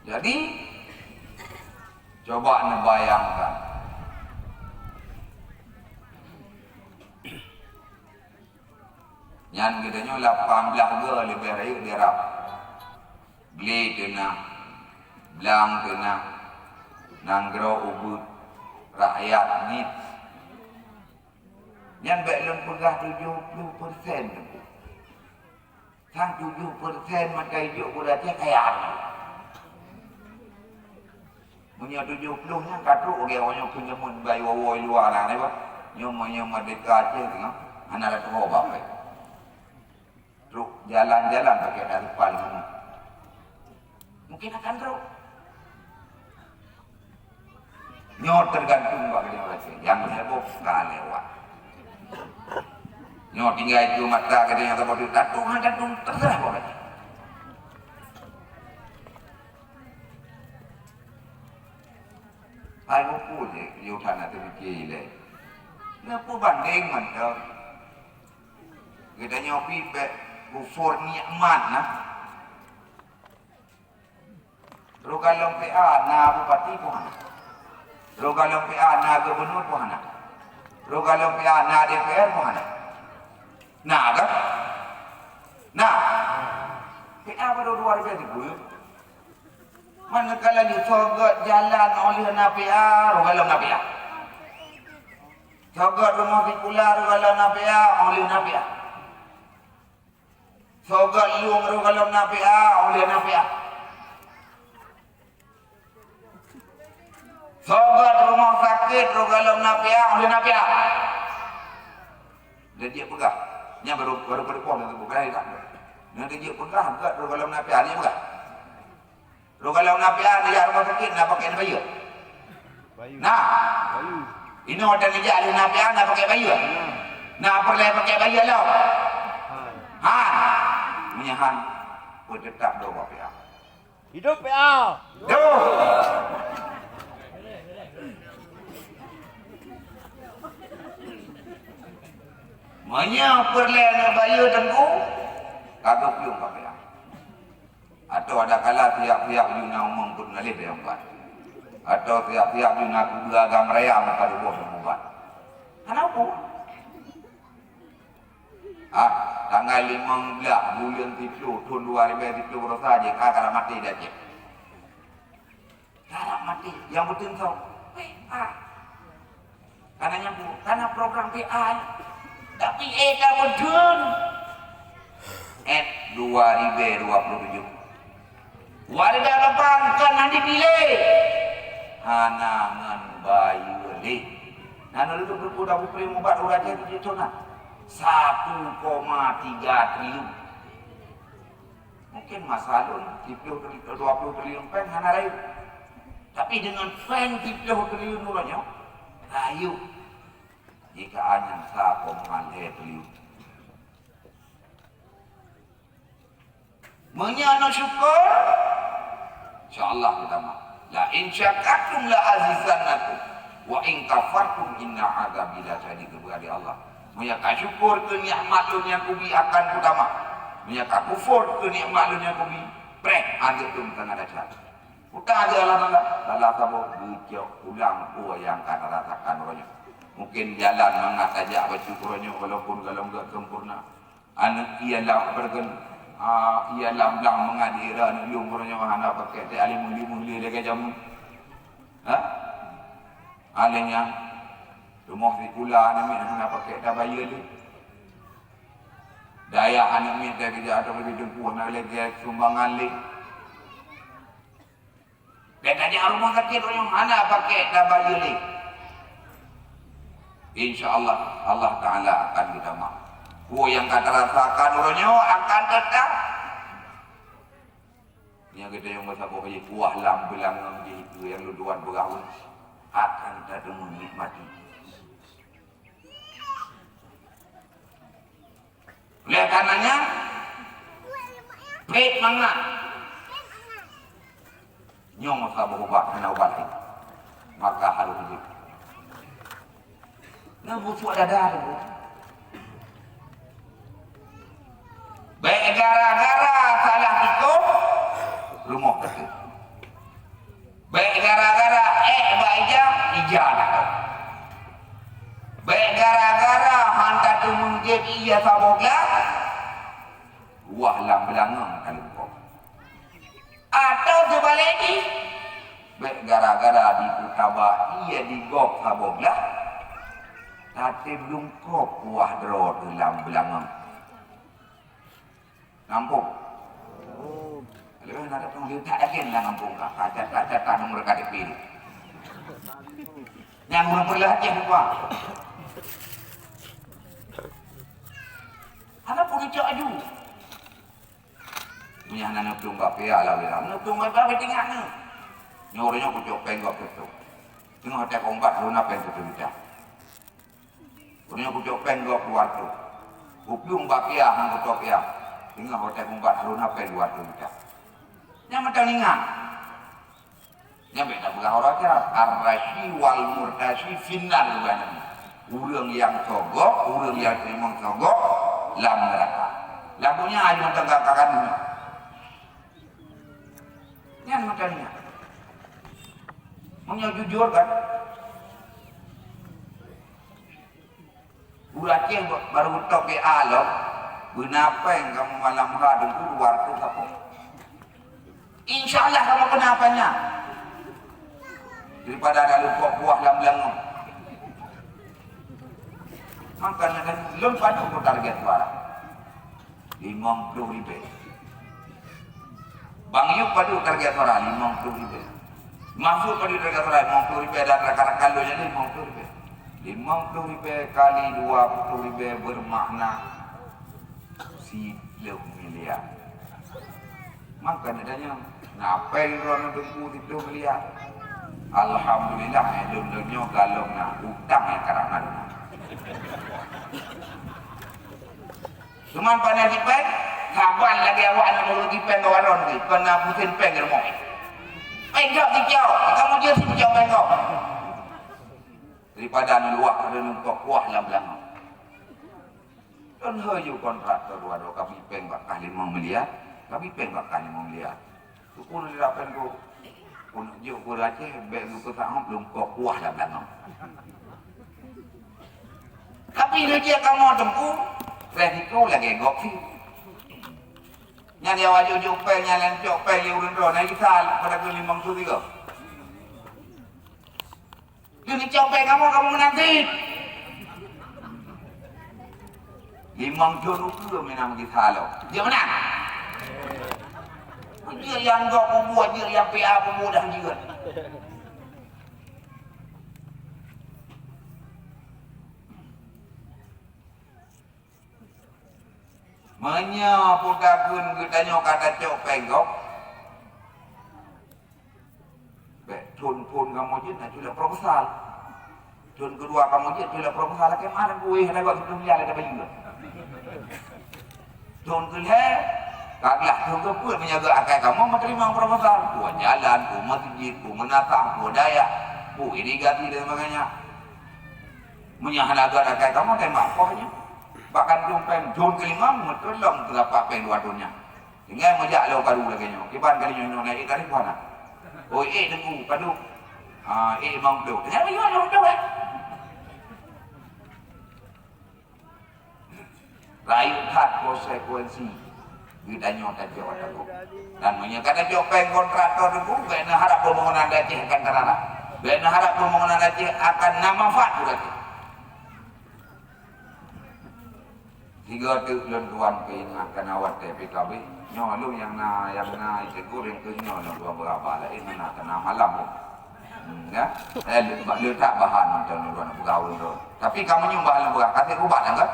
Jadi, coba neubayangkan. Nyan geutanyoe lapan blaih goe leubeh rayeuk dirab. Glé teunang, blang teunang, nanggroe ubit, rakyat niet. Nyan bék lôn peugah tujoh ploh persen teungku. Sang tujoh persen mata ijok gura ceh kaya. Meunyoe tujoh ploh nyan ka trok lagèe awak nyoe peunyeumut bai woe-woe luwa na, nyoe meunyoe merdeka Aceh teungoh hana reutoh bak. Trok jalan-jalan pakai dari paling. Mungkin akan trok. Nyoe tergantung bak geutanyoe raseuki. Nyang heboh ka lewat. Nyoe tinggai keu mata geutanyoe saboh teuk. Tantu hana tantu terserah bak geutanyoe. Hai mupu jih, yôh hana teumiki ilée. Neupeubandeng mantong. Geutanyoe pih bék kufur nikmat na. Rogalom P A na bupati pun hana. Rogalom P A na gubernur pun hana. Rogalom P A na D P R pun hana. Na kan? Na. P A baru dua ribu dua puluh. Manakala nyoe soe gét jalan óh lheueh na P A, rogalom na P A. Soe gét rumoh sikula, rogalom na P A, óh lheueh na P A. Soe gét lueng rogalom na P A, óh lheueh na P A. Soe gét rumoh sakét rogalom na P A, óh lheueh na P A. Dan jeuet peugah, nyan baru, baru peudeupoh lam tuboh, kan? Dan jeuet peugah, gét rogalom na P A, jeuet peugah. Rogalom na P A, neujak rumoh sakét, na pakék neubayeue? Bayeue. Na. Bayeue. Inoe watèe neujak lé na P A, na pakék bayeue? Na. Na peureulèe pakék bayeue lom? Han. Han. Meunyo han, peuteutap droe bak P A. Hidup P A! Duh. Meunyo peureulèe neubayeue teungku, ka geupiôh bak P A. Atau adakala siap-siap juna umum peunaléh dayong ubat. Atau siap-siap juna kubu agam raya meukaduboh dayong ubat. Hana peue. Ah, tanggai limong blah buleuen siplôh thôn dua ribèe siplôh baroesa jih ka karab maté di Aceh. Karab maté, nyang beuteun soe? P A. Kana nyang bu-, kana program P A. Tapi ék ka beuteun. Ék dua ribèe dua puluh tujoh. Warga Gebang kon hana dipiléh. Hana ngon bayeue lé. Nyan lôn teupeue dah bukri mubat ureueng Aceh tujoh thôn na. Satu koma tiga triliun. Mungkin masa lôn siplôh triliun, dua puluh triliun péng hana rayeuk. Tapi deungon péng siplôh triliun uroe nyoe, rayeuk. Jika hana sa koma lhèe triliun. Meunyoe neusyukur, insya Allah geutamah. La in syakartum la azidannakum, wa in kafartum inna adzabi lasyadid, geupeugah lé Allah. Meunyoe ka syukur keu nikmat Lôn nyang kubi akan kutamah. Meunyoe ka kufur keu nikmat Lôn nyang kubi, preh aneuk Lôn ka na dasar. Kuta aja Allah Taala, salah saboh geucok ulang peue nyang ka tarasakan uroe nyoe. Mungkin jalan mangat tajak bacut uroe nyoe walaupun golom geuh sempurna. Aneuk ie lam bergen, ah, ie lam blang mangat di era aneuk lôn uroe nyoe hana pakék teuh alim meuhli-meuhli lagèe jameun. Ha? Alèh nyan, rumoh sikula aneuk miet hana pakék tabayeue lé. Dayah aneuk miet teuh keujak atau leubeh teungku hana lagèe sumbangan lé. Bèk tajak rumoh sakét uroe nyoe hana pakék tabayeue lé. Insya Allah, Allah Taala akan geutamah. Peue nyang ka tarasakan uroe nyoe akan teutap. Nyang geutanyoe meusaboh jih kuah lam beulangong jih, itu nyang lôn tuan beugawée akan tadeungoe nikmati. Oleh karenanya, pét mangat. Nyoe masa beurubat hana ubat laén. Maka harôh hidup. Busuk dada tu. Bèk gara-gara salah tikôh, rumoh ka teuh. Bèk gara-gara ék bak ija, ija na tôh. Bèk gara-gara han tateumeung jieb ie saboh glah, wah lam beulangöng ka leumpah. Atawa seubalek jih, bèk gara-gara jipeutaba ie di gob saboh glah, tatem lungkôb kuah droe teuh lam beulangöng. Gampông. Leubeh na datang liutak lagèe lam gampông ka. Catat-catat nomor K T P. Nyang ureueng peureulèe Aceh lupa. Hana peurucok aju. Meunyo hana neuplueng bak pia lah, neuplueng bak pia tinggai na. Nyoe ureueng nyoe kucok péng gob teuh. Teungoh watèe kombat, lôn na péng teuh juta. Ureueng nyoe kucok péng gob dua reutôh. Kuplueng bak pia, han kutoe pia. Teungoh watèe kombat, lôn na péng dua reutôh juta. Nyang mantong ingat. Nyan bèk tapeugah orang Arab, "Ar-rashi wal murtashi finnar," geuba Nabi. Ureueng nyang sogok, ureueng nyang teurimong sogok lam neuraka. Lam donya aju mantong ka, ka, ka donya. Nyan mantong nyan. Meunyoe jujur kan, Ureueng Aceh barô top B A lom, beuna péng kamoe malam ha Teungku dua reutôh sapo. Insya Allah kamoe beuna péng nyan. Daripada na leumpah buah lam beulangöng. Maka na lôn padub target suara. Limong ploh ribèe. Bang Yub padub target suara? Limong ploh ribèe. Mahfud padub target suara? Limong ploh ribèe dan rakan-rakan lôn nyan limong ploh ribèe. Limong ploh ribèe kali dua ploh ribèe bermakna siplôh miliar. Maka na tanyong, "Ngapai droeneuh Teungku siplôh miliar?" Alhamdulillah, eh, lôn, lôn nyoe galom na utang nyang karab na. Cuman pane jipéng, saban lagèe awak na meureuti péng bak warong jih, kon na puseng péng di rumoh. Péng jok jicok, kamoe jeuet sih jicok péng jok. Daripada neuluwah keuneuk kuah lam beulangöng. Kon heuyo kontrak dua droe, kabi péng bak kah limong miliar, kabi péng bak kah limong miliar. Teungku na lira péng ko, keuneuk jok ureueng Aceh, bèk geupeusahob lom koh kuah lam danau. Tapi neujak kamoe Teungku, resiko lagèe gob pih. Nyan nyang awak jok-jok péng, nyan lé cok péng lé ureueng droe, na gisa pada keu limong ploh tiga. Keuneuk cok péng kamoe, kamoe meunan cit. Limong thon ukeue meunan gisa lom. Jeuet meunan? Jeuet nyang gob peubuet, jeuet nyang P A peubuet dan jeuet. Meunyoe peue takheun geutanyoe ka tacok péng gob, bèk thon phôn kamoe jeuet na culik proposal. Thon keudua kamoe jeuet culik proposal, lakèe meu'ah kueh hana gok siplôh miliar lé tabayeue. Thon keulhèe, ka glah thon keupeuet meunyoe geuakai kamoe meuteurimong proposal. Peue jalan, peue meuseujid, peue meunasah, peue dayah, peue irigasi dan sebagainya. Meunyoe hana geuakai kamoe, tembak poh nyoe. Bahkan thon péng thon keulimong, meuteulom teulapak péng dua thon nyan. Tinggai meujak lôn karu lagèe nyoe. Kiban kali nyoe, nyoe na ék tarif hana. Oh, ék Teungku, padub? Ah, ék limong ploh. Tinggai meujak lôn ploh, eh. Rayeuk that konsekuensi geutanyoe tacok ateueh. Dan meunyoe ka tacok péng kontraktor Teungku, bèk neuharap pembangunan Aceh akan teurarat. Bèk neuharap pembangunan Aceh akan na manfaat buet Aceh. Sigoe teuk lôn tuan peuingat kana watèe P K B. Nyoe lôn nyang na, nyang na itegur nyang keu nyoe lôn tuan beuraba laén hana keunan malam lôn. Hmm, ya. Eh, le-, le-, letak bahan macam lôn tuan peugah ulôn tu. Tapi kamoe nyoe bahan lôn peugah, ka trép ubat nyan kan?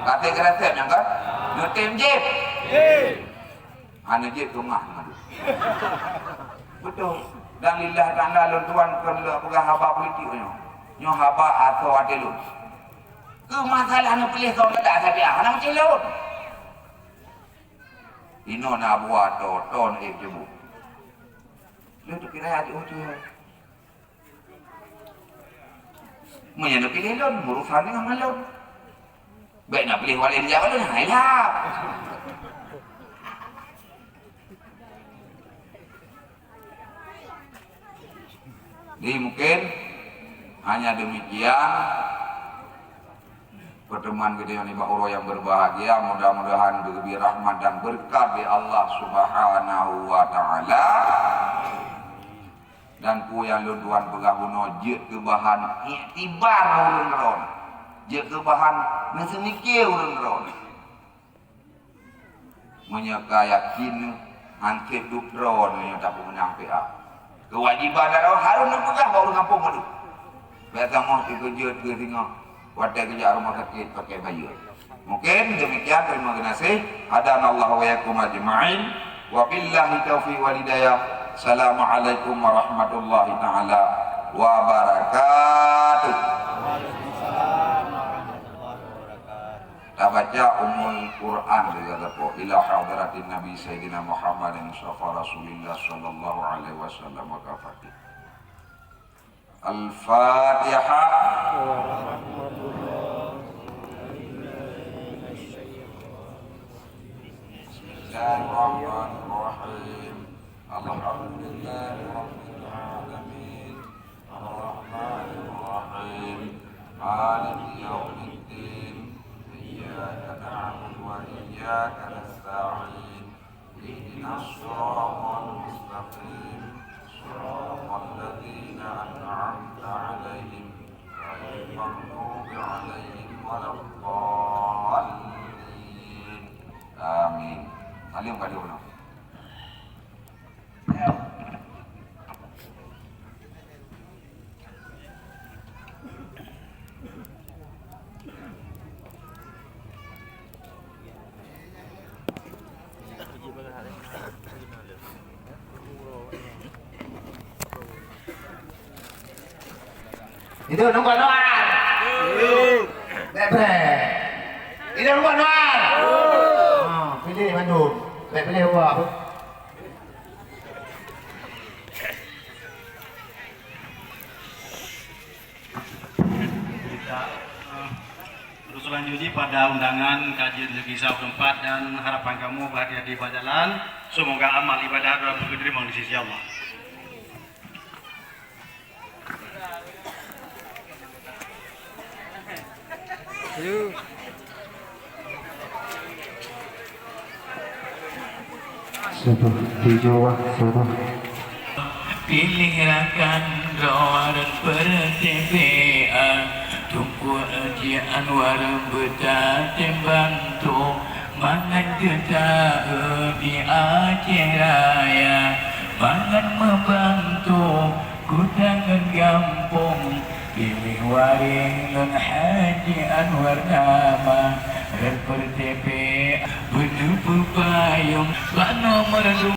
Ka trép keuresep nyan kan? Neutem jép. Hana jép teuma madu. Beutôi. Dan lillah tanda lôn tuan kon lôn peugah haba politik nyoe. Nyoe haba asoe até lôn. Keu masalah neupiléh kong gata sabe hana meucilôn. Inoe na buah to, to na ék jeubu. Lheueh tu kira até ucue. Meunyoe neupiléh lôn, urusan nyoe ngon lôn. Bèk neupiléh Walid jak lôn, hai lap. Jadi mungkin hanya demikian pertemuan kita ini, nibak uroe nyang berbahagia. Mudah-mudahan geubri rahmat dan berkat di Allah Subhanahu wa Ta'ala. Dan peue nyang lôn tuan peugah bunoe jeuet keu bahan iktibar ureueng droe, jeuet keu bahan neuseumike ureueng droe. Meunyoe ka yakin, han sép duek droe nyoe tapeumeunang P A. Keuwajéban droe harôh neupeugah bak ureueng gampông padub. Bèk tamoh teukeujot keu singoh watèe geujak rumoh sakét pakai bayeue. Mungkin demikian, terima kasih. Hadanallahu wa iyyakum ajma'in. Wabillahi taufiq wal hidayah. Assalamualaikum warahmatullahi taala wabarakatuh. Tabaca Ummul Quran dari Gadapok ila hadratin Nabi Sayyidina Muhammadin Mustafa Rasulillah sallallahu alaihi wasallam wa kafatih. Al-Fatihah. Bismillahirrahmanirrahim. Alhamdulillahirabbil alamin. Arrahmanirrahim. Maliki yaumiddin. Iyyaka na'budu wa iyyaka nasta'in. Ihdinas siratal mustaqim. Siratal ladzina an'amta 'alaihim, ghairil maghdubi 'alaihim waladdallin. Amin. Salim ka diulang. Itu nunggu Noah. Bèk preh. Itu nunggu Noah. Ha, piléh mandum. Bèk piléh dua. Kita, eh, terus lanjut pada undangan kajian rezeki saat keempat dan harapan kamu berhati-hati berjalan. Semoga amal ibadah dalam diterima di sisi Allah. Sudah dijawab, sudah. Piléh rakan droe rot peureuteubeuan, Teungku Haji Anwar beutatém bantu, mangat geuta di Aceh Raya, mangat meubantu kuta ngon gampông. Piléh waréh lôn Haji Anwar nama, rot peureuteubeuan, beuneupeu payong bak nomor dua.